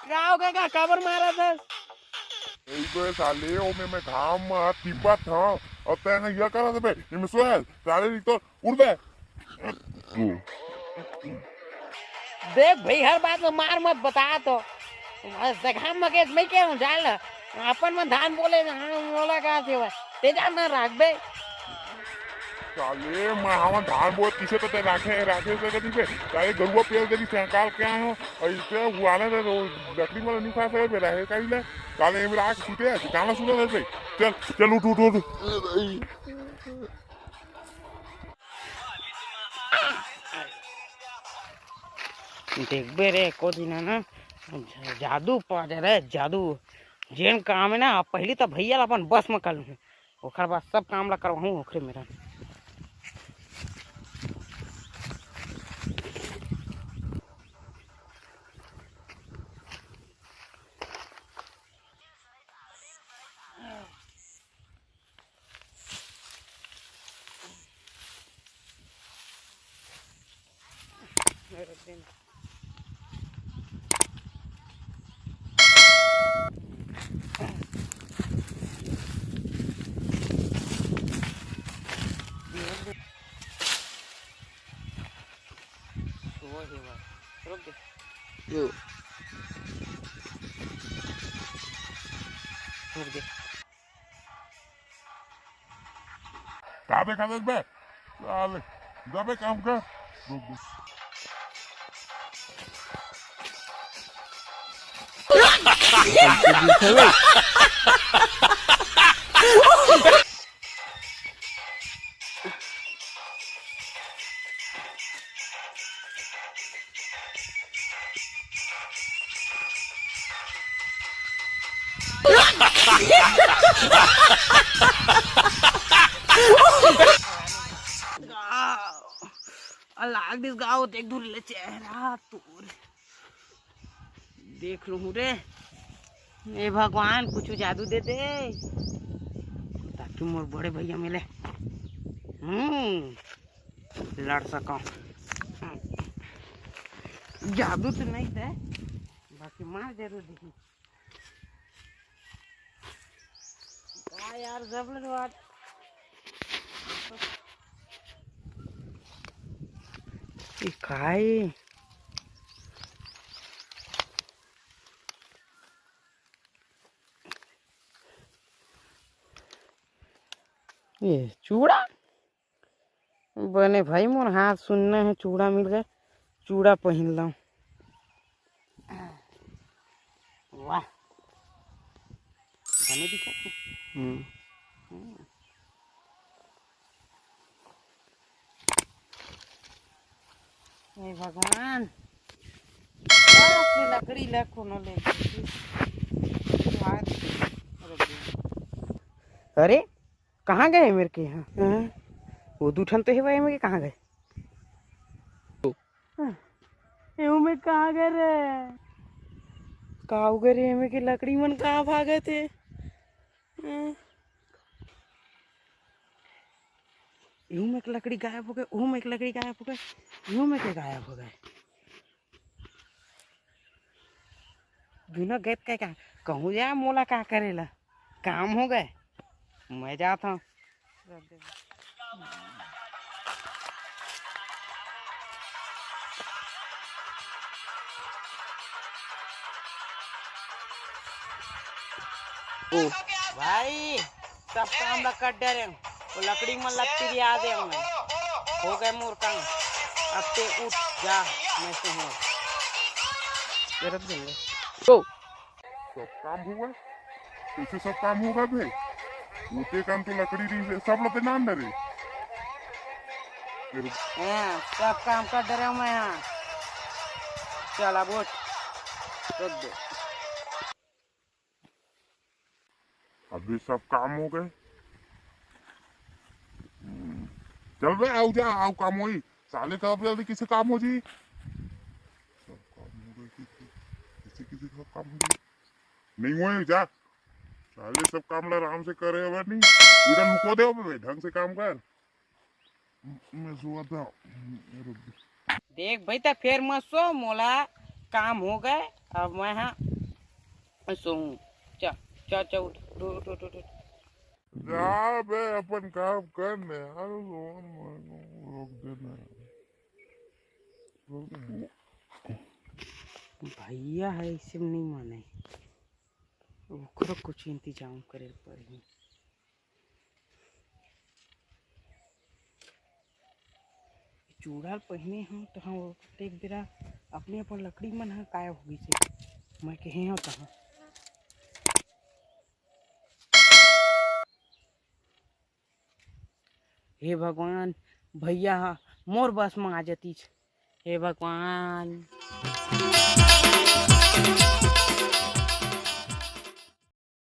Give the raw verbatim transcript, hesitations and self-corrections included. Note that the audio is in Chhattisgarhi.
का हो गे गा? काबर मारत हस? ए तो ए साले, ओमे मैं घाम म तिब्बत हंव, अउ तैं ह यह करत बे, एमे सोहल, साले नी तो उड़ बे। देख भई, हर बात में मार मत बता तो। बस देखा मगेश, मैं कह रहा हूँ, जान ल, अपन मन धान बोले ना, हाँ, मोला का सेवा, ते जान ना राख बे। साले, मैं हमन धान बोए पीछे तो ते राखे, राखे से कदी बे, साले गरुआ पेल देली से काल के आए हो, अउ इसे हुआले रे, लकड़ी वाला नहीं खा सके बे, रहे कहीं ले, साले एमे राख सुते, गाना सुनो रे बे, चल, चल उठ, उठ, उठ। देखबे रे, एको दिन ना जादू पा दे रे, जादू। जेन काम है ना, पहली तो भैया ला अपन बस में कर लूँ, ओखर बाद सब काम ला करवाहूँ ओखरे मेरा। रुक दे। रुक दे। का देखा देख बे? साले, जा बे काम कर। रुक, रुक। लाग दिस गाँव, देख दूर ले चेहरा तोर। देख लूँ रे। ए भगवान, कुछ जादू दे दे, ताकि मोर बड़े भैया मिले, हम्म, लड़ सकूं। जादू तो नहीं दे, बाकी मार जरूर दे। का यार, जब ले बात। ई का ए? ये चूड़ा? बने भाई, मोर हाथ सुन्ना है, चूड़ा मिल गए, चूड़ा पहिन लूं। वाह, बने दिखत हे। हम्म। हम्म। हे भगवान, बाप रे, लकड़ी ला कोनो ले गे। अरे, कहाँ गए मेरे के यहाँ? हाँ? वो दू ठन तो हे भाई, मेरे के कहाँ गए? हाँ, एहू में कहाँ गए रे? का हो गए रे, एमे के लकड़ी मन कहाँ भागत हे? हाँ? एहू में एक लकड़ी गायब हो गए, ओहू में एक लकड़ी गायब हो गए, एहू में के गायब हो गए। बिना गए के का कहूँ जा, मोला का करे ला, काम हो गए, मैं जात हूँ। ओ भाई, सब काम ला कर डरे, वो लकड़ी मन लगती भी आ दे हमें। हो गए मोर काम, अब ते उठ जा, मैं से हूँ। जरूरत नहीं है। ओ। सब काम हो गए, कैसे सब काम हो गए बे? ओते काम तो लकड़ी रही है, सब लते नाम डरे। फिर हाँ, सब काम कर डरे मैं, हाँ। चल अब उठ, रुक दे। अभी सब काम हो गए। हम्म। चल बे, आओ जा, आओ काम होई। साले का अब जल्दी किसे काम हो जी? सब काम हो गए, किसी, किसी, किसी का काम हो जी? नहीं हुए, जा। साले सब काम ला आराम से करे हवे नहीं। पूरा लुको दे बे, ढंग से काम कर। मैं सोवत हूँ। देख भाई, त फेर मत सो, मोला काम हो गए, अब मैं हा सोऊं। चल, चल, चल, उठ, उठ, उठ, उठ, उठ। जा बे, अपन काम कर ले यार, रोक दे ना। भैया है, ऐसे में नहीं माने, ओकरो कुछ इंतजाम करे पड़ही। चूड़ा पहिने हूँ तो हम एक बेरा अपने अपन लकड़ी मन ह काय हो गई से, मैं कहे हूँ तहाँ। हे भगवान, भैया हा मोर बस में आ जतीच। हे भगवान।